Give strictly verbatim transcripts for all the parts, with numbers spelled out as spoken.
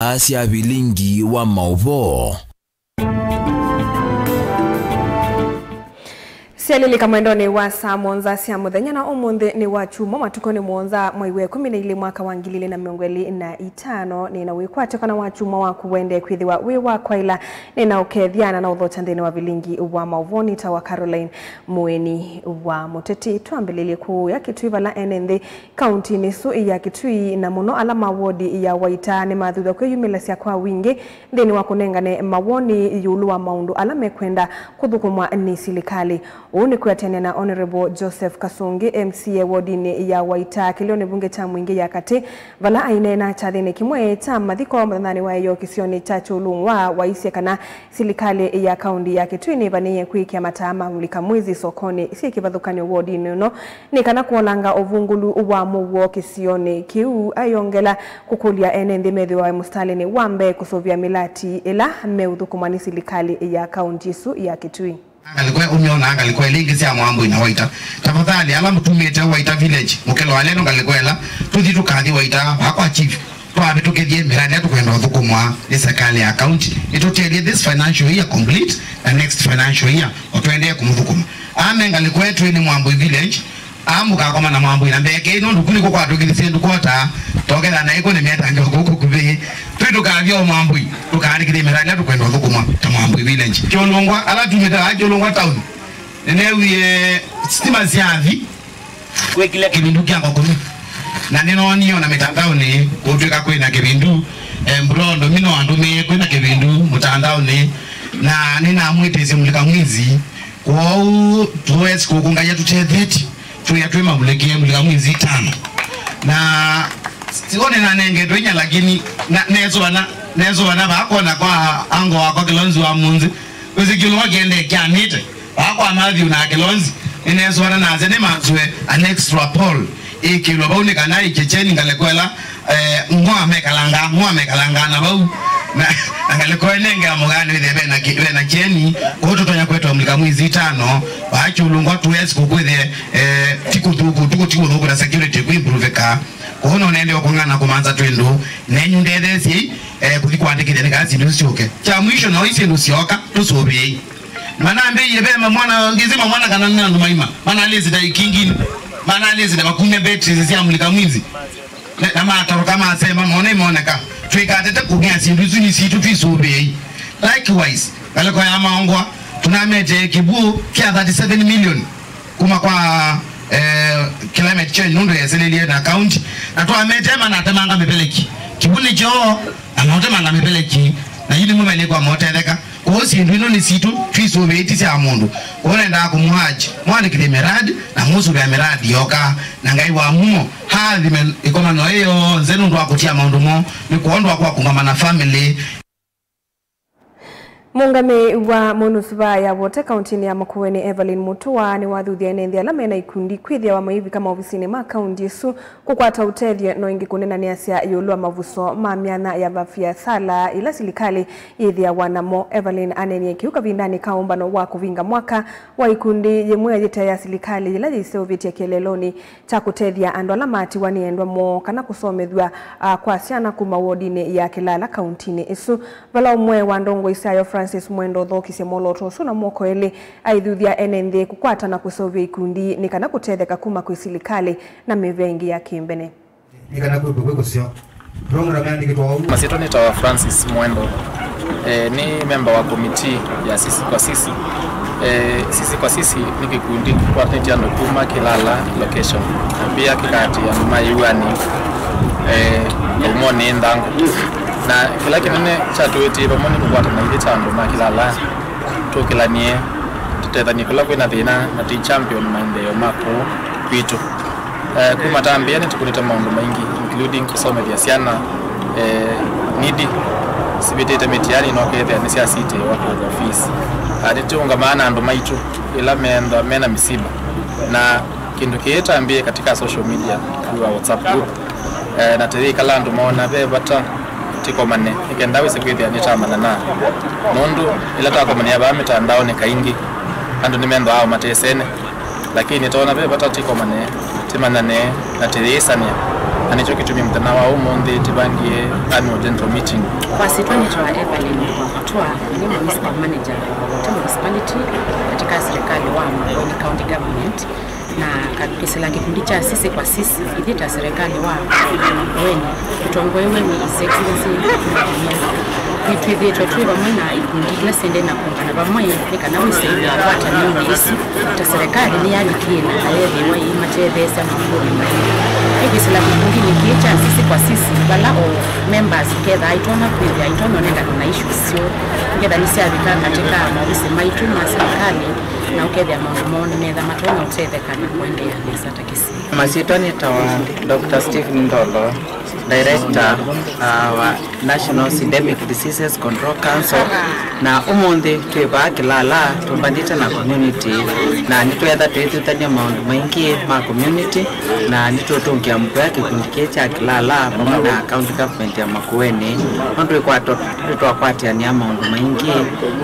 sya vilingi wa maũvoo. Syalilika mwendonĩ wa saa mũonza sya mũthenya, na ũmũnthĩ nĩ Wakyumwa, matukũ nĩ mũonza, mwei wa ĩkũmi na ilĩ, mwaka wa ngili ilĩ na mĩongo ĩlĩ na itano. Nĩ na wĩkwatyo kana Wakyumwa waku wende kwĩthĩwa wĩ wa kwaĩla. Nĩ na ũkethya na na ũthokya nthĩnĩ wa vilingi wa maũvoo nĩ ta wa Caroline Mũeni wa Mũteti. Twambĩlĩlye kũũya Kitui, vala ene nthĩ kauntinĩ ĩsu ya Kitui, na mũno ala ma wodi ya Waita, nĩmathuthw'a kwĩyumĩlasya kwa wingĩ nthĩnĩ wa kũnengane mawoni ĩũlũ wa maũndũ ala mekwenda kũthũkũmwa nĩ silikalĩ. Ũu nĩ kwĩatĩanĩa na Honourable Joseph Kasungi, M C A wodinĩ ya Waita, kĩlĩonĩ mbunge kya Mwingĩ ya Katĩ, vala aineena kyathĩnĩ kĩmwe kya mathiko mũthenyanĩ wa ĩyoo kĩsionĩ kya Kyũlũngwa, waisye kana silikalĩ ya kaunti ya Kitui nĩvanĩĩe kwĩkĩa mataa ma mũlika mwizi sokonĩ syĩ kĩvathũkany'o wodinĩ ĩno, nĩ kana kũolanga ũvungũlu wa mũuo kĩsionĩ kĩu. Ayongela kũkũlya ene nthĩ methĩwe mũsitalĩnĩ wa mbee kũsũvĩa mĩlati ĩla meũthũkũmwa nĩ silikalĩ ya kaunti ĩsu ya Kitui. Angalĩko ũmeo na angalĩko ĩla ingĩ sya Mwambũi na Waita. Tafadhali, ala mũtumĩte Waita Village, mũkĩloa leno ngalĩko ĩla, tũthi tũkathi Waita, vaa kwa chief, twavĩtũkĩthye mĩradi ĩla tũkwenda ũthũkũmwa nĩ serikali ya county. Nĩtũtethye this financial year complete na next financial year, o tũendee kũmũthũkũma. Ame ngalĩko ĩtũ nĩ Mwambũi Village, Aa mũkakoma na Mwambũi na mbeke ĩno nduku nĩkũ kwatũkĩthisye nduku ota toketha na ĩkũ nĩmetangĩwa kũu kũkuvĩ. Twĩ tũkathi o Mwambũi, tũkaandĩkĩthye mĩradi ĩla tũkwenda ũthũkũmwa ta Mwambũi Village. Kyũlũngwa, ala tumĩte aa Kyũlũngwa town, nĩneewie sitima syathi kwĩkĩlya kĩvindu kya ngokũmi. Na nĩnoonie ona mĩtandaonĩ kũtw'ĩka kwĩna kĩvindu, eh, mbura o ndomino andũmĩe kwĩna kĩvindu mũtandaonĩ. Na nĩnamwĩtĩsye mũlika mwizi. Kwoou tũesi kũkũngaia tũtethetye, twĩa twĩ mavulĩkĩe mulika mwezi itano. Na sio nĩnanengetwe inya, lakini na- nesũvana, nesũvana vaa kona kwa ango wakwa Kĩlonzi wa Mũnzĩ. Wĩsĩ kĩũlũngwa kĩendee kyanĩte vaa kwa Matthew na Kĩlonzi, nĩnesũvana nasya nĩmansũe an extra pole ĩkĩlwa vau nĩ kana ĩkye kyeni ngalĩko ĩla, eh, ng'oa mekalanga, ng'oa mekalanga na vau. Na, na ngalĩko ĩnengea mũgaanĩ wĩthĩe vena ki- vena kyeni, kũu tũtonya kwetwa mulika mwezi itano, vaa Kyũlũngwa tũesi kũkwĩthĩe, eh, ti kũthũku, ti kũti kũthũku na security kũimproveka. Kũu no nende ũkũng'ana kũmanza twĩndũ, nenyu ndethesyei, eh, kũthi kũandĩkĩthya nĩ kana syĩndũ isu syũke. Kya mwisho, no isyĩndũ syoka, tũsũvĩei. Manambĩie ve mamwana, ngĩsĩ mamwana kana nĩ andũ maima, manalĩsĩte ikingini, manalĩsĩte makumya batteries sya mulika mwizi. Na, na matoroka masema, mona imoneka. Twĩkatete kũmĩa syĩndũ isu nĩ sitũ twĩsũvĩei. Likewise, ngalĩko ya Maongwa, tũnamete kĩw'ũ kya thirty seven million kuma kwa, eh, climate change nũndũ yeselelye na county. Na twamete manatemanga mĩveleki. Kĩw'ũ nĩ kyoo, na maũtemanga mĩveleki. Na yu nĩmo mailĩkwa motetheka. Kwoou syĩndũ ino nĩ sitũ, twĩsũvĩĩti sya mũndũ. Kwoou nendaa kũmũurge, mwandĩkĩthye mĩradi, na mũsũvĩa mĩradi yoka, na Ngai wa mumo aathime ĩkomano ĩĩ yonthe nũndũ wa kũtia maũndũ moo, nĩ kwondũ wa kwa kũngama na family. Mũũngamĩi wa Mũnusuvaa ya Wote kauntinĩ ya Makueni, Evelyn Mutua, nĩwathuthya ene nthĩ ala mena ikundi kwĩthĩawa maivika maovisinĩ ma kaunti ĩsu kũkwata ũtethyo, no ĩngĩ kũneenanĩasya ĩũlũ wa mavuso ma myanya ya maviasala ila silikalĩ yĩthĩawa namo. Evelyn aneenie kĩu kavindanĩ ka ũmbano wa kũvinga mwaka wa ikundi yĩmwe yĩte ya silikalĩ yĩla yĩseũvĩtye kĩeleelonĩ kya kũtethya andũ ala matiwa nĩ endwa moo kana kũsomethw'a, a, kwa syana kuma wodinĩ ya Kĩlala kauntinĩ ĩsu. Vala ũmwe wa ndongoi syayo, Francis Mwenda, ũthookisye mwolooto ũsu na moko elĩ, aithuthya ene nthĩ kũkwata na kũseũvya ikundi nĩ kana kũtetheka kuma kwĩ silikalĩ na mĩvĩa ĩngĩ ya kĩmbene. Nĩ kana kwĩkwe kwĩ kũseo. Program yaandĩkĩtwe ũu. Masyĩtwa nĩtawa Francis Mwendo. Eh, nĩ memba wa komitii ya Sisi kwa Sisi. Eh, Sisi kwa Sisi nĩ kĩkundi kĩkwatanĩtye andũ kuma Kĩlala location. Na pia kĩkaatĩĩa andũ ma Ĩw'anĩ, eh, kaumonĩ nthangũ. Na kĩla kĩnene kyatũĩtĩe vamwe nĩ kũkwatana ithyĩ ta andũ ma Kĩlala, tũkĩlanie, tũtethanie kũla kwĩna thĩna, na tũi champion maendeeo ma kũũ kwitũ. Eh, kuma tambĩĩa nĩtũkũnĩte maũndũ maingĩ, including kũsomethya syana, eh, needy, sivĩtĩte mĩtiani, no kethĩa nĩsyasitĩĩwa kũĩva fees. Ah, nĩtũũngamaa na andũ maitũ ĩla methwa mena mĩsiba. Na kĩndũ kĩĩ tambĩĩe katika social media through a WhatsApp group. Eh, na tũyĩkala andũ moona ve vata tũkomane, nĩ kenda wĩse kwĩthĩa nĩtamanyana. Nũndũ ĩla twakomanĩa vaa mĩtandaonĩ kaingĩ, andũ nĩmethĩawa matesene. Lakini nĩtwoona ve vata tũkomane, tũmanyane, na tũyĩĩsanĩa. Na nĩkyo kĩtumi mũthenya wa ũmũnthĩ tũvangie annual general meeting. Kwa syĩtwa nĩtawa Evelyn Mwakatwa, nĩ municipal manager wa Mawete Municipality katika serikali wa Makueni County Government, na ka-, kwĩsĩla kĩkundi kya Sisi kwa Sisi, ithyĩ ta serikali wa Makueni, tũtongoew'e nĩ His Excellency Mheshimiwa, nĩtwĩthĩĩtwe twĩ vamwe na ikundi ila syendee na kũngana vamwe nĩ kana wĩsĩ ngwatanĩonĩ ĩsu ta serikali nĩyalikĩĩla na yeethĩwa ĩimatetheesya maũndũnĩ maingĩ. Nĩkwĩsĩla kĩkundinĩ kĩĩ kya Sisi kwa Sisi, vala o members ikethaa itonya kwĩthĩa itonya ũnengana na issues syoo, iketha nĩsyavika katika maovisi maitũ ma serikali, na ũkethĩa maũndũ moo nĩmetha matonya ũtetheka na kũendeea nesa ta kĩsio. Masyĩtwa nĩtawa Doctor Stephen Ndolo, Director, uh, wa National Syndemic Diseases Control Council, na ũmũnthĩ twĩ vaa Kĩlala tũmbanĩte na community, na nĩtweetha tũithuthany'a maũndũ maingĩ ma community, na nĩtũtũngĩa mũvea kĩkundi kĩĩ kya Kĩlala vamwe na county government ya Makueni, nũndũ ĩkwatwa-, nĩtwakwatĩanĩa maũndũ maingĩ,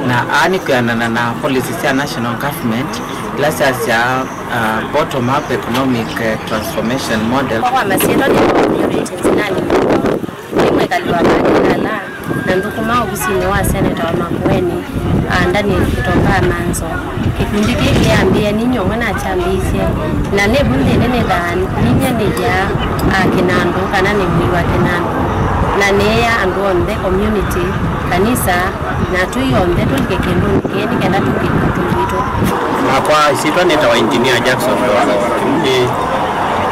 na aa nĩ kwĩanana na policy sya national government ila syasyaa, uh, bottom up economic, uh, transformation model. Kwa masyĩtwa nĩ Mary Nzinani, nĩ mwĩkali wa Kĩlala, na nthũkũmaa ovisinĩ wa seneta wa Makueni, ah, Daniel Kitong'a Manzo. Kĩkundi kĩĩ kĩambĩĩe ninyie ũmwe nakyambĩĩisye, na nĩ vu nthĩnĩ nĩthaa ninyie nĩthĩaa, ah, kĩnandũ kana nĩ mwĩi wa kĩnandũ, na nĩĩa andũ onthe, community, kanisa, na twĩ onthe tũlike kĩndũnĩ kĩĩ nĩ kenda tũkĩtũtũ witũ. Nakwa ĩsyĩtwa nĩtawa Engineer Jackson Ndolo. Nĩ,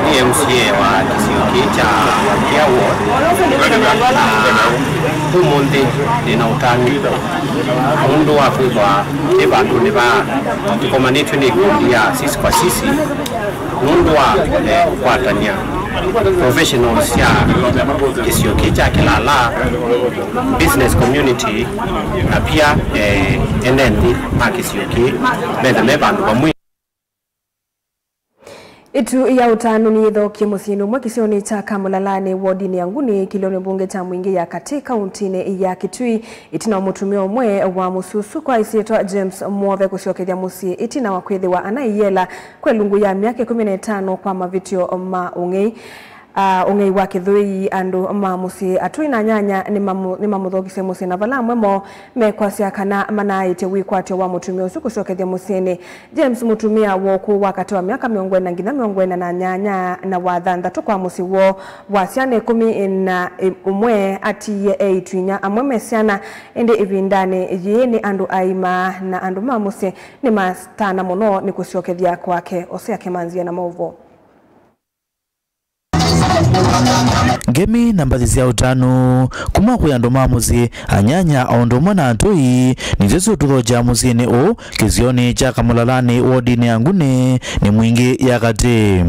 nĩ M C A wa kĩsio kĩĩ kya Kia Ward. Na ũmũnthĩ nĩna ũtanu nũndũ wa kwĩthwa nĩ vandũnĩ vaa tũkomanĩtw'e nĩ ikundi ya Sisi kwa Sisi nũndũ wa, eh, kũkwatany'a professionals sya kĩsio kĩĩ kya Kĩlala, business community, na pia, eh, ene nthĩ ma kĩsio kĩĩ methe me vandũ vamwe. Ĩtu ya ũtanu nĩyĩthookie mũsyĩnĩ ũmwe kĩsionĩ kya Kamũlalanĩ, wodinĩ ya Nguni, kĩlĩonĩ mbunge kya Mwingĩ ya Katĩ, kauntinĩ ya Kitui, ĩtina wa mũtumĩa ũmwe wa mũsyĩ ũsu kwa ĩsyĩtwa James Mwove kũsyokethya mũsyĩ ĩtina wa kwĩthĩwa anaĩ yela kwa ĩlungu ya myaka ĩkũmi na ĩtano kwa mavĩtyo ma ũng'ei. Ah, ũng'ei wa kĩthũi, andũ ma mũsyĩ, atũi na nyanya nĩmamũ-, nĩmamũthokisye mũsyĩ, na vala amwe moo mekwasya kana manaaĩtye wĩkwatyo wa mũtumĩa ũsu kũsyokethya mũsyĩnĩ. James, mũtumĩa wa ũkũũ wa katĩ wa myaka mĩongo ĩna nginya mĩongo ĩna na nyanya na wa thanthatũ kwa mũsyĩ woo wa syana ĩkũmi na ũmwe, atiie eĩtu inya, amwe me syana, ĩndĩ ĩvindanĩ yĩĩ nĩ andũ aima, na andũ ma mũsyĩ nĩmatana mũno nĩ kũsyokethya kwake. Osea Kĩmanzia na maũvoo. Ngemi na mbathi sya ũtanu kuma kwĩ andũ ma mũsyĩ, anyanya, o ũndũ ũmwe na atũi, nĩsyo syũtũthokya mũsyĩnĩ ũũ kĩsionĩ kya Kamũlalanĩ, wodinĩ ya Nguni nĩ Mwingĩ ya Katĩ.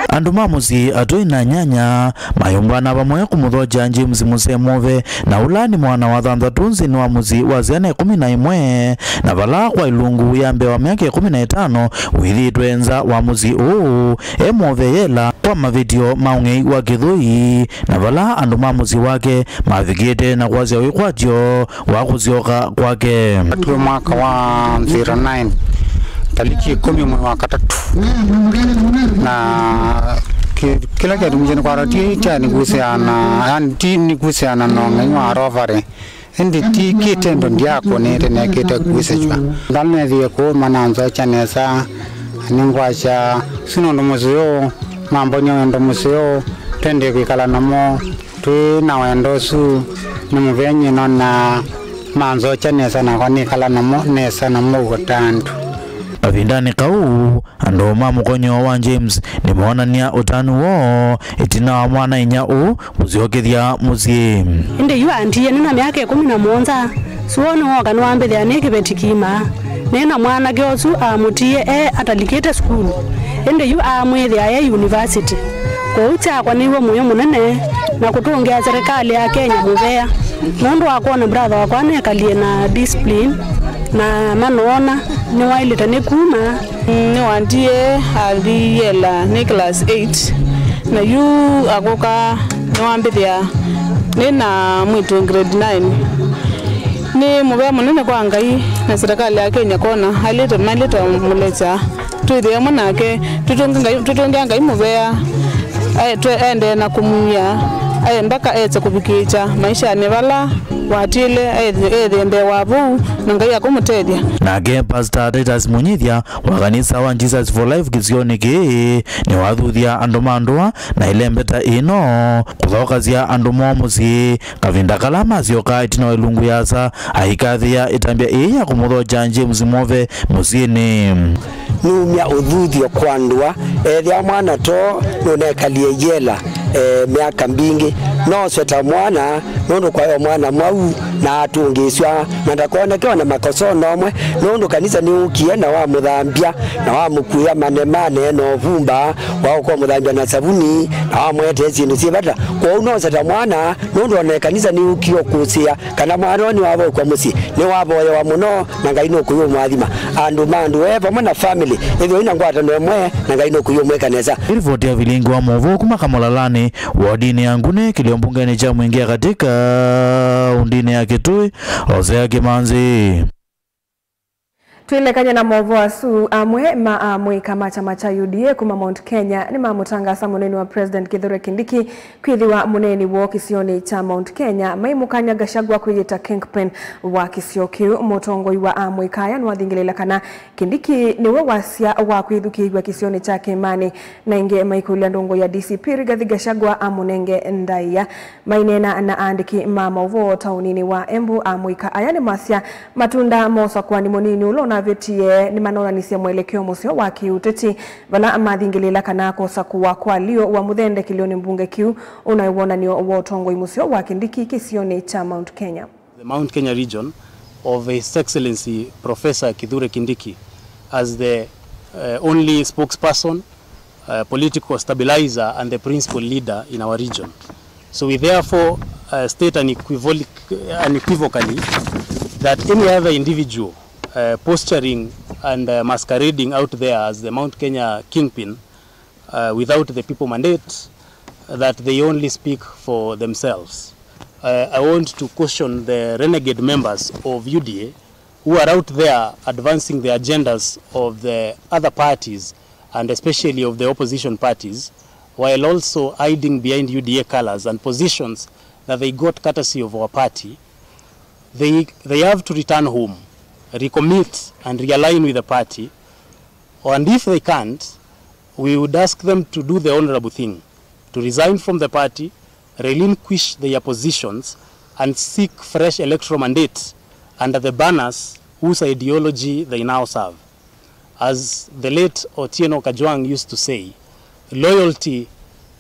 Andũ ma mũsyĩ, atũi na anyanya, mayũmbana vamwe kũmũthokya James Mũsee Mwove, na ũla nĩ mwana wa thanthatũ nthĩnĩ wa mũsyĩ wa syana ĩkũmi na ĩmwe, na vala kwa ĩlungu ya mbee wa myaka ĩkũmi na ĩtano wĩthĩĩtwe nza wa mũsyĩ ũũ, e Mwove yela kwa mavĩtyo ma ũng'ei wa kĩthũi, na vala andũ ma mũsyĩ wake mavikĩte na kwasya wĩkwatyo wa kũsyoka kwake. Twĩ mwaka wa zero nine, taliki ĩkũmi mwei wa katatũ, na ki-, kĩla kyatumĩtye nĩ kwata ti kya nĩkwĩsĩana, yani ti nĩkwĩsĩana na ũng'ei wa rovarĩ, ĩndĩ ti kĩtendo ndyakonete nekĩte kwĩsĩw'a. Ndanethĩe kũũ mananzokya nesa, nĩngwasya su nũndũ mũseo, mambonia wendo mũseo, twendee kwĩkala namo. Twĩ na wendo ũsu, nĩ mũvea nyie nona manzokya nesa, nakwa nĩkala namo nesa namo ũu ta andũ. Kavindanĩ kau, andũ ma mũkonyo wa James nĩmoonany'a ũtanu woo ĩtina wa mwana-a-inyia ũũ kũsyokethya mũsyĩ. Ĩndĩ yu andiie nĩ na myaka ĩkũmi na mũonza, suo nĩwooka nĩwambĩthĩa nĩ kĩveti kĩima. Nĩ na mwanake ũsu aamũtiie e atalikĩte sukulu, ĩndĩ yu aamwĩthĩa e yunivasĩtĩ. Kwoou kyakwa nĩw'o mũyo mũnene na kũtũngĩa serĩkalĩ ya Kenya mũvea nũndũ wa kwona brother wakwa anekalie na discipline na manoona nĩwaĩlĩte nĩ kuma. Nĩwandie athi yela nĩ class eight, na yu akũka nĩwambĩthĩa nĩ na mwĩĩtu grade nine. Nĩ mũvea mũnene kwa Ngai na serikali ya Kenya kwona ailĩte mailĩte mũlekya twĩthĩe amwe nake, tũtũngĩa Ngai, tũtũngĩa Ngai mũvea, ae-, twe-, aendee na kũmumya, ae mbaka ese kũvikĩĩkya maishanĩ vala watĩle, aethĩe mbee wa vau na Ngai akũmũtethya. Nake Pastor Titus Munyithya wa kanisa wa Jesus for Life kĩsionĩ kĩĩ nĩwathuthya andũ ma ndũa na ĩlembeta ĩno kũthokasya andũ moo mũsyĩ kavinda kala masyoka ĩtina wa ĩlungu yasa aikathĩa ĩtambya ĩĩ ya kũmũthokya James Mwove mũsyĩnĩ. Nũumya ũthuthyo kwa ndũa, ethĩa mwana too nũnekalie yela e, myaka mbingĩ, nooswe ta mwana nũndũ kwaĩ o mwana mwau na atũngĩĩsw'a na ndakoneke o na makosonĩ omwe, nũndũ kanisa nĩwũkie na wamũthambya na wamũkuĩa manemane na ũvumba wa ũkomũthambya na savuni na wamũetee syĩndũ syĩ vata. Kwoou nooswe ta mwana nũndũ o na ĩkanisa nĩyũkie ũkũsĩĩa kana mwana ũũ nĩwavokw'a mũsyĩ, nĩwavoyewa mũno, na Ngai nũkũyũmũathima. Andũ ma andũ ee vamwe na famĩlĩ, ĩthĩwai na ngwatanĩo ĩmwe, na Ngai nũkũyũmwĩka nesa. Ĩ rivoti ya vilingi wa maũvoo kuma Kamũlalanĩ, wodinĩ ya Ngune, kĩlio mbungenĩ kya Mwingĩ ya Katĩ, kaũndĩnĩ ya Kitui, Hosea Kĩmanzi. Twĩlekany'a na maũvoo asu, amwe ma amũika ma kyama kya U D A kuma Mount Kenya nĩmamũtangaasa mũneeni wa President Kithure Kindiki kwĩthĩwa mũneeni woo kĩsionĩ kya Mount Kenya, maimũkany'a Gachagua kwĩyĩta kingpin wa kĩsio kĩu. Mũtongoi wa amũika aya nĩwathingĩlĩĩla kana Kindiki nĩwe wasya wa kwĩthukĩĩw'a kĩsionĩ kya Kĩĩmanĩ, na ĩngĩ maikũlya ndũngũ ya D C P Rigathi Gachagua amũnenge ndaĩa. Maineena na aandĩki ma maũvoo taũninĩ wa Embu, amũika aya nĩmasya matunda ma ũsakũani mũnini ũla ũnavĩtie nĩmanonanisye mwelekeo mũseo wa kĩũteti, vala mathingĩlĩĩla kana kũsakũwa kwa Leo wa Mũthende kĩlĩonĩ mbunge kĩu ũnaĩ wonany'o wa ũtongoi mũseo wa Kindiki kĩsionĩ kya Mount Kenya. The Mount Kenya region of His Excellency Professor Kithure Kindiki as the, uh, only spokesperson, uh, political stabilizer and the principal leader in our region. So we therefore, uh, state unequivoc-, unequivocally that any other individual, uh, posturing and, uh, masquerading out there as the Mount Kenya kingpin, uh, without the people mandate, that they only speak for themselves. Uh, I want to caution the renegade members of U D A who are out there advancing the agendas of the other parties and especially of the opposition parties, while also hiding behind U D A colors and positions that they got courtesy of our party. They, they have to return home, recommit and realign with the party, and if they can't, we would ask them to do the honorable thing, to resign from the party, relinquish their positions, and seek fresh electoral mandates under the banners whose ideology they now serve. As the late Otieno Kajwang' used to say, loyalty,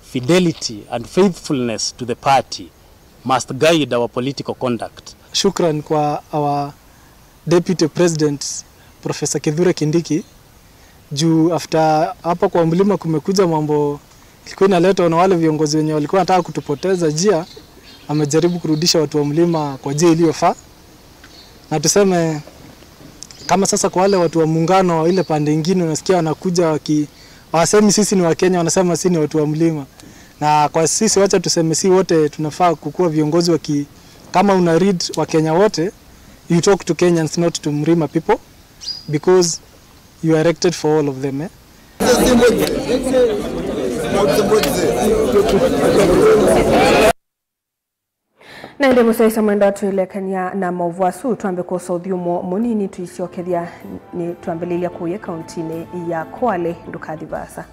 fidelity, and faithfulness to the party must guide our political conduct. Shukran kwa our Deputy President Professor Kithure Kindiki, juu after hapa kwa mlima kumekuja mambo ilikuwa inaletwa na wale viongozi wenye walikuwa wanataka kutupoteza njia, amejaribu kurudisha watu wa mlima kwa njia iliyofaa. Na tuseme kama sasa kwa wale watu wa muungano wa ile pande ingine, unasikia wanakuja waki-, hawasemi sisi ni Wakenya, wanasema sisi ni watu wa mlima. Na kwa sisi, wacha tuseme, si wote tunafaa kukuwa viongozi wa ki-, kama una read Wakenya wote, you talk to Kenyans, not to Mlima people, because you are elected for all of them, eh? Na ĩndĩ mũsyaĩĩsya mwendwa, twĩlekany'a na maũvoo asu, twambe kwosa ũthyũmũo mũnini, tũisyokethya nĩtwambĩlĩlya kũya kauntinĩ ya Kwale. Ndũkathi vaasa.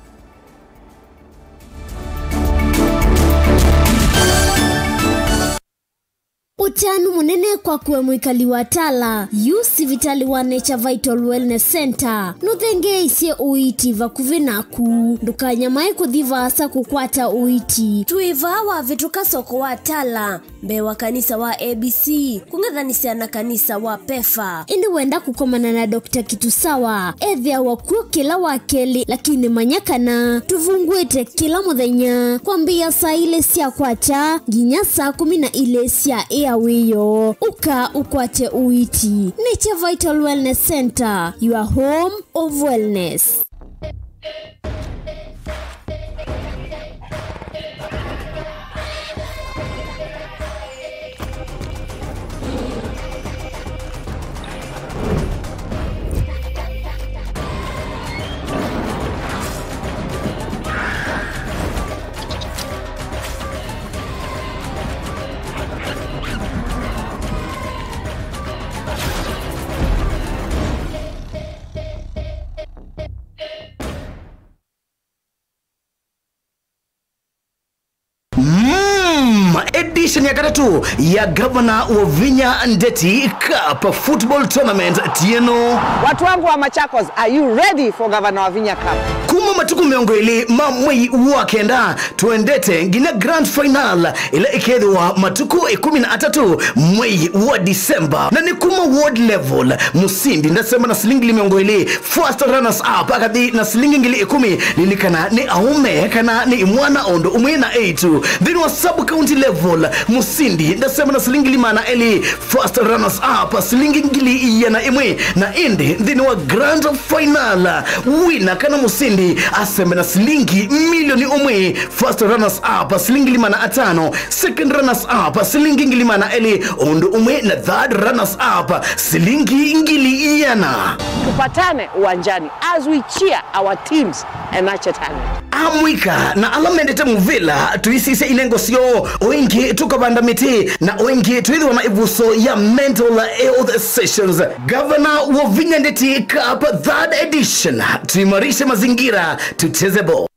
Ũtanu mũnene kwaku we mwĩkali wa Tala, yu sivitalĩ wa Nature Vital Wellness Center nũthengeeisye ũiiti vakuvĩ naku. Ndũkanyamae kũthi vaasa kũkwata ũiiti. Twĩ vaa wavĩtũka soko wa Tala, mbee wa kanisa wa A B C, kũng'ethanĩsya na kanisa wa PEFA. Ĩndĩ wenda kũkomana na Doctor Kitusawa, ethĩawa kw'o kĩla wa kelĩ, lakini manya kana tũvungũĩte kĩla mũthenya kwambĩĩa saa ilĩ sya kwakya nginya saa kũmi na ilĩ sya ĩa wĩoo. Ũka ũkwate ũiiti. Nature Vital Wellness Center, your home of wellness. Session ya katatũ ya Gavana Wavinya Ndeti Cup Football Tournament ti ĩno. Watu wangu wa Machakos, are you ready for Gavana Wavinya Cup? Kuma matukũ mĩongo ĩlĩ ma mwei wa kenda, tũendete nginya grand final ĩla ĩkethĩwa matukũ ĩkũmi na atatũ mwei wa December. Na nĩ kuma ward level, mũsindi ndasema na silingi ngili mĩongo ĩlĩ, first runners up akathi na silingi ngili ĩkũmi. Lilikana nĩ aũme kana nĩ imwana o ũndũ ũmwe na eĩtu. Nthĩnĩ wa sub county level, mũsindi ndasema na silingi ngili maana elĩ, first runners up silingi ngili ĩana ĩmwe, na ĩndĩ nthĩnĩ wa grand final, wina kana mũsindi asembe na silingi milioni ũmwe, first runners up silingi ngili maana atano, second runners up silingi ngili maana elĩ, ũndũ ũmwe na third runners up silingi ngili ĩana. Tupatane uwanjani as we cheer our teams and nurture talent. Amũika na ala mendete mũvĩla, tũisisye inengo syoo, o ĩngĩ tũkavanda mĩtĩ, na o ĩngĩ twĩthĩwa na ĩvuso ya mental health sessions. Gavana Wavinya Ndeti Cup third edition, tuimarishe mazingira, tucheze ball.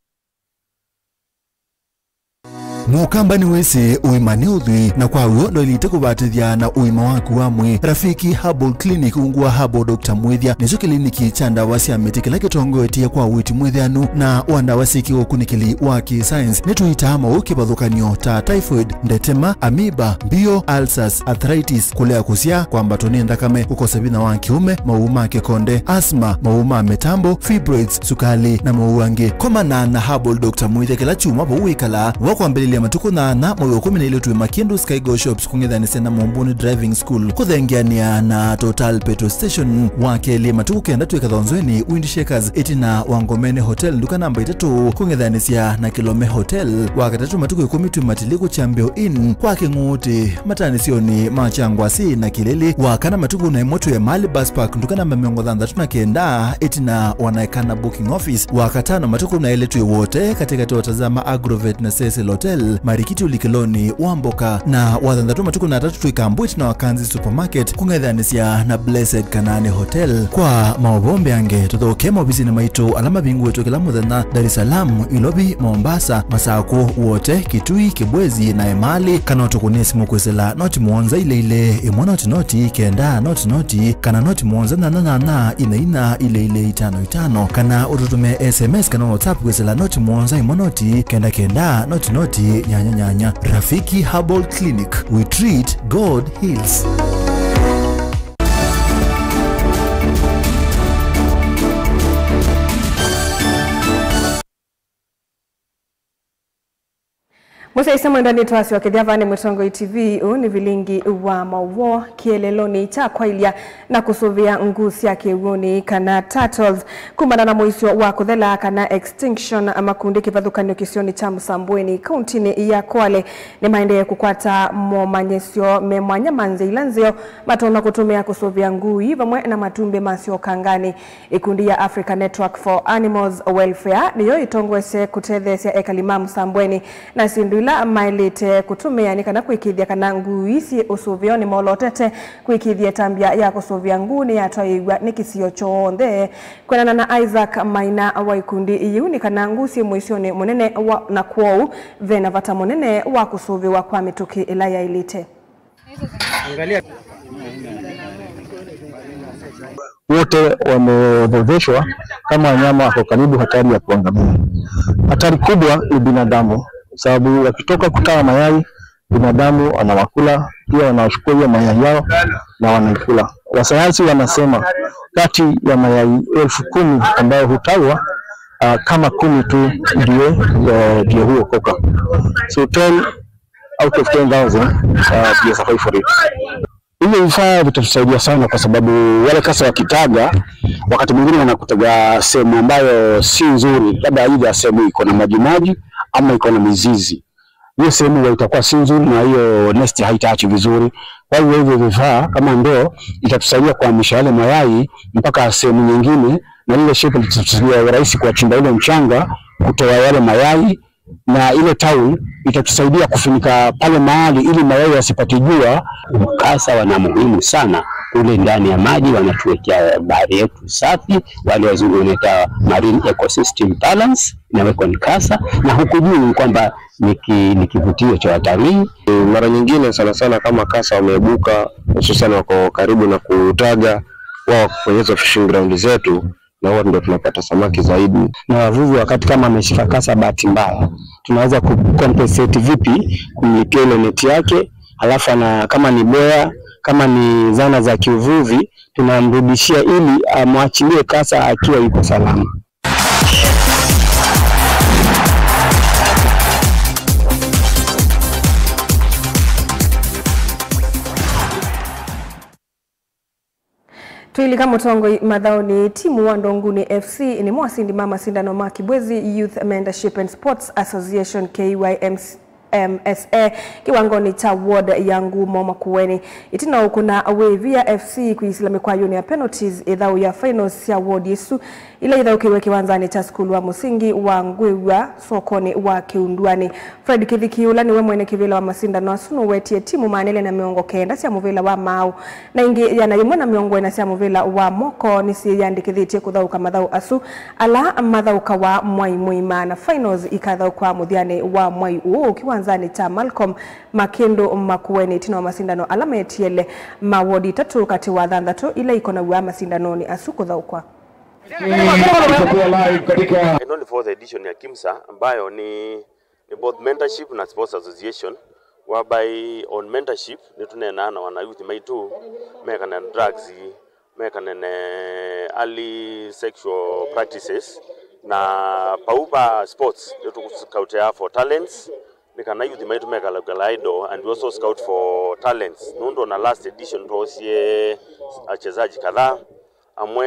Mũkamba nĩwĩsĩ ũima nĩ ũthwii, na kwa w'o ndwaĩlĩte kũvatĩthya na ũima waku wa mwĩĩ. Rafiki Herbal Clinic, ungu wa Herbal Doctor Mwĩthya, nĩkyo kĩliniki kya ndawa sya mĩtĩ kĩla kĩtongoetye kwa ũiiti mwĩthĩanu na wa ndawa syĩ kĩũkunĩkĩli wa kĩ-science. Nĩtũitaa maũũ kĩvathũkany'o ta typhoid, ndetema, amoeba, mbio, ulcers, arthritis, kũlea kũsyaa, kwambatwa nĩ nthakame, kũkosa vinya wa kĩũme, maũũ ma kĩkonde, asthma, maũũ ma mĩtambo, fibroids, sukali, na maũũ angĩ. Komana na Herbal Doctor Mwĩthya kĩla kyumwa vau wĩkalaa. Wa kwambĩlĩlya matukũ nyanya, mwei wa ĩkũmi na ilĩ twĩ Makindu Skygo Shops kũng'ethanĩsya na Mombuni Driving School, kũthengeanĩa na Total Petrol Station. Wa kelĩ matukũ kenda twĩ Kathonzweni Wind Shakers, ĩtina wa Ngomene Hotel, nduka namba itatũ, kũng'ethanĩsya na Kilome Hotel. Wa katatũ matukũ ĩkũmi twĩ Matili kũ Chambio Inn kwa Kĩng'ũũtĩ, mataanĩsyonĩ ma Kyangwasĩ na Kĩlĩlĩ. Wa kana matukũ na ĩmwe twĩ Emali Bus Park, nduka namba mĩongo thanthatũ na kenda, ĩtina wa Naekana Booking Office. Wa katano matukũ na elĩ twĩ Wote, katĩkatĩ wa Tazama Agrovet na Cecil Hotel, marikiti ũlikĩlonĩ wa mboka. Na wa thanthatũ matukũ na atatũ twĩ Kambu ĩtina wa Kanzi Supermarket, kũng'ethanĩsya na Blessed Kanani Hotel. Kwa maũvoo mbeange, tũthokee maovisinĩ maitũ ala mavingũĩtwe kĩla mũthenya, Dar es Salaam, Ilovi, Mombasa, Masakũ, Wote, Kitui, Kibwezi na Emali, kana ũtũkũnĩe simũ kwĩsĩla noti mũonza ilĩ ilĩ, ĩmwe noti noti, kenda noti noti, kana noti mũonza nyanya nyanya, ina ina, ilĩ ilĩ itano itano, kana ũtũtũme S M S kana WhatsApp kwĩsĩla noti mũonza ĩmwe noti, kenda kenda, noti noti, nyanya nyanya. Rafiki Herbal Clinic, we treat, God heals. Mũsyaĩĩsya mwendwa, nĩtwasyokethya vaa nĩ Mũtongoi T V. Ũũ nĩ vilingi wa maũvoo kĩeleelonĩ kya kwaĩlya na kũsũvĩa nguu sya kĩw'ũnĩ kana turtles. Kumana na mũisyo wa kũthela kana extinction, makundi kĩvathũkany'o kĩsionĩ kya Msambweni, kauntinĩ ya Kwale, nĩmaendee kũkwata momanyĩsyo me mwanya ma nzĩa ila nzeo matonya kũtũmĩa kũsũvĩa nguu ii vamwe na matumbĩ masyo ũkanganĩ. Ĩkundi ya Africa Network for Animals Welfare nĩyo ĩtongoesye kũtetheesya ekali ma Msambweni na syĩndũ ila maĩlĩte kũtũmĩa nĩ kana kũĩkĩĩthya kana nguu ii syĩ ũsũvĩonĩ. Molotete kũĩkĩĩthya ĩtambya ya kũsũvĩa nguu nĩyatwaĩĩw'a nĩ kĩsio kyonthe. Kwĩanana na Isaac Maina wa ĩkundi yĩu, nĩ kana nguu syĩ mũisyonĩ mũnene wa, na kwoou ve na vata mũnene wa kũsũvĩwa kwa mĩtũkĩ ĩla yaĩlĩte. Wote wameorodheshwa kama wanyama wako karibu hatari ya kuangamia. Hatari kubwa ni binadamu, sababu wakitoka kutaga mayai, binadamu wanawakula, pia wanachukua hiyo mayai yao na wanaikula. Wasayansi wanasema kati ya mayai elfu kumi ambayo hutagwa, ah, kama kumi tu ndio, eh, ndio huokoka. So ten out of ten thousand, uh, pia survive for it. Hivyo vifaa vitatusaidia sana kwa sababu wale kasa wakitaga, wakati mwingine wanakutaga sehemu ambayo si nzuri, labda aidha sehemu iko na majimaji ama iko na mizizi. Hiyo sehemu huwa itakuwa si nzuri na hiyo nest haitaachi vizuri. Kwa hivyo hivyo vifaa kama ndoo itatusaidia kuhamisha yale mayai mpaka sehemu nyingine, na lile shape litatusaidia urahisi kuwachimba ile mchanga, kutoa yale mayai, na ile towel itatusaidia kufunika pale mahali ili mayai yasipate jua. Mkasa wana muhimu sana Kule ndani ya maji wanatuwekea bahari yetu safi, wale wazungu wanaita marine ecosystem balance, inawekwa nikasa, na huku juu ni kwamba ni ki-, ni kivutio cha watalii. Mara nyingine sana sana kama kasa wameibuka, hususan wako karibu na kutaga, wao kwenye hizo fishing ground zetu, na huwa ndio tunapata samaki zaidi. Na wavuvi, wakati kama ameshika kasa bahati mbaya, tunaweza ku compensate vipi, kumlipia ile neti yake, alafu ana, kama ni boya, kama ni zana za kiuvuvi, tunamrudishia ili amwachilie kasa akiwa yuko salama. Twĩlika mũtongoi mathaũnĩ, timu wa Ndonguni F C nĩmo asindi ma masindano ma Kibwezi Youth Mentorship and Sports Association, K Y M S A, kĩwangonĩ kya ward ya Ngumo Makueni. Ĩtina ũkũna wĩvia F C kwĩsĩla mĩkwayũnĩ ya penalties, ĩthaũ ya finals sya ward ĩsu ila ithaũkĩiwe kĩwanzanĩ kya sukulu wa mũsingi wa Ngwĩw'a sokonĩ wa Kĩunduanĩ. Fred Kĩthiki, ũla nĩwe mwene kĩvĩla wa masindano asu, nũwetie timu maana elĩ na mĩongo kenda sya mũvĩla wa maaũ na ingĩ ĩana yĩmwe na mĩongo ĩna sya mũvĩla wa moko nĩsyĩyandĩkĩthĩtye kũthaũka mathaũ asu, ala mathaũkawa mwai mũima, na finals ikathaũkwa mũthyanĩ wa mwai ũũ kĩwanzanĩ kya Malcolm Makĩndũ Makueni, ĩtina wa masindano ala metiele ma ward itatũ katĩ wa thanthatũ ila ikonaw'a masindanonĩ asu kũthaũkwa. Ĩno nĩ fourth edition ya KIMSA, ambayo ni, ni both mentorship na sports association, whereby on mentorship nĩtũneenaa na wana youth maitũ mekane na drugs, mekane na early sexual practices, na pau pa sports nĩtũscoutea for talents, nĩ kana youth maitũ mekala kala idle, and we also scout for talents. Nũndũ ona last edition twosie wachezaji kadhaa, amwe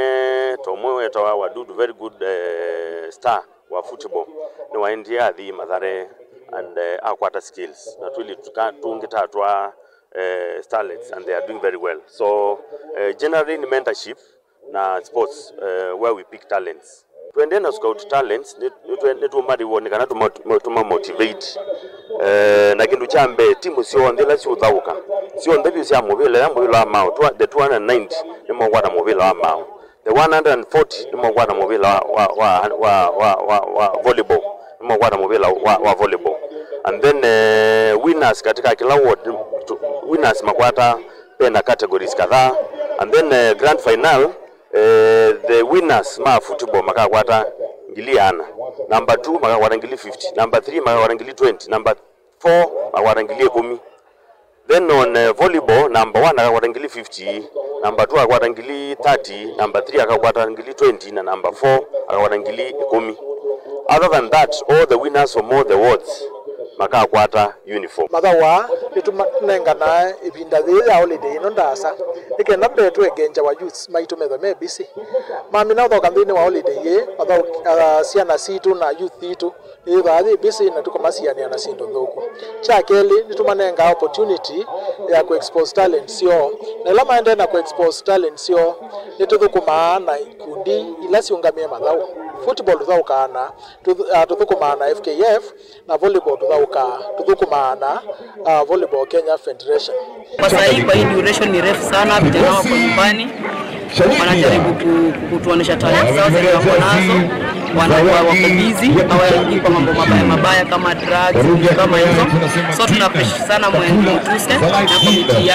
ta ũmwe wetawa Wadudu, very good, eh, star wa football, nĩwaendie athi Mathare and, eh, akwata skills, na twĩlĩ tũka-, tũngĩ tatwa, eh, starlets, and they are doing very well. So, eh, generally nĩ mentorship na sports, eh, where we pick talents. Twendee na scout talents, nĩ, nĩ twe-, nĩtũmariw'o nĩ kana tũma-, tũma-, tũmamotivate. Eh, na kĩndũ kya mbee, timu syonthe ila siũthaũka, syonthe vyũ sya mũvĩla, ya mũvĩla wa maaũ, twa-, the two hundred and ninety nĩmeũkwata mũvĩla wa maaũ. The one hundred and forty nĩmeũkwata mũvĩla wa, wa, wa, wa volleyball, nĩmeũkwata mũvĩla wa, wa volleyball. And then, eh, winners katika kila ward, tu-, winners makwata pena categories kadhaa. And then, eh, grand final, eh, the winners ma football makakwata ngili ana. Number two makakwata ngili fifty. Number three makakwata ngili twenty. Number four makakwata ngili ĩkũmi. Then on, eh, volleyball, number one akakwata ngili fifty, number two akakwata ngili thirty, number three akakwata ngili twenty, na number four akakwata ngili ĩkũmi. Other than that, all the winners from all the wards makakwata uniform. Mathaũ aa nĩtũmanenganaa ĩvinda yĩĩ ya holiday ĩno ndaasa, nĩ kenda mbee tũengenja wa youths maitũ methwe me busy. Mamina ũthaũka nthĩnĩ wa holiday yĩĩ, mathaũ, ah, syana sitũ na youth itũ nĩyĩthaa yĩ busy na tũkamasianĩa na syĩndũ nthũku. Kya kelĩ, nĩtũmanengaa opportunity ya kũ expose talent syoo. Na ĩla maendee na kũ expose talent syoo, nĩtũthũkũmaa na ikundi ila siũngamĩe mathaũ. Football tũthaũkaa na, tũth-, ah, tũthũkũmaa na F K F, na volleyball tũthaũkaa, tũthũkũmaa na, ah, Volleyball Kenya Federation. Kwa saa hii, kwa hii duration ni refu sana, vijana wako nyumbani, wanajaribu ku-, kutuonesha talent zao zenye wako nazo, wanakuwa wako busy, hawaingii kwa mambo mabaya mabaya kama drugs, vitu kama hizo. So tuna appreciate sana mwen-, Mtuse na committee yake.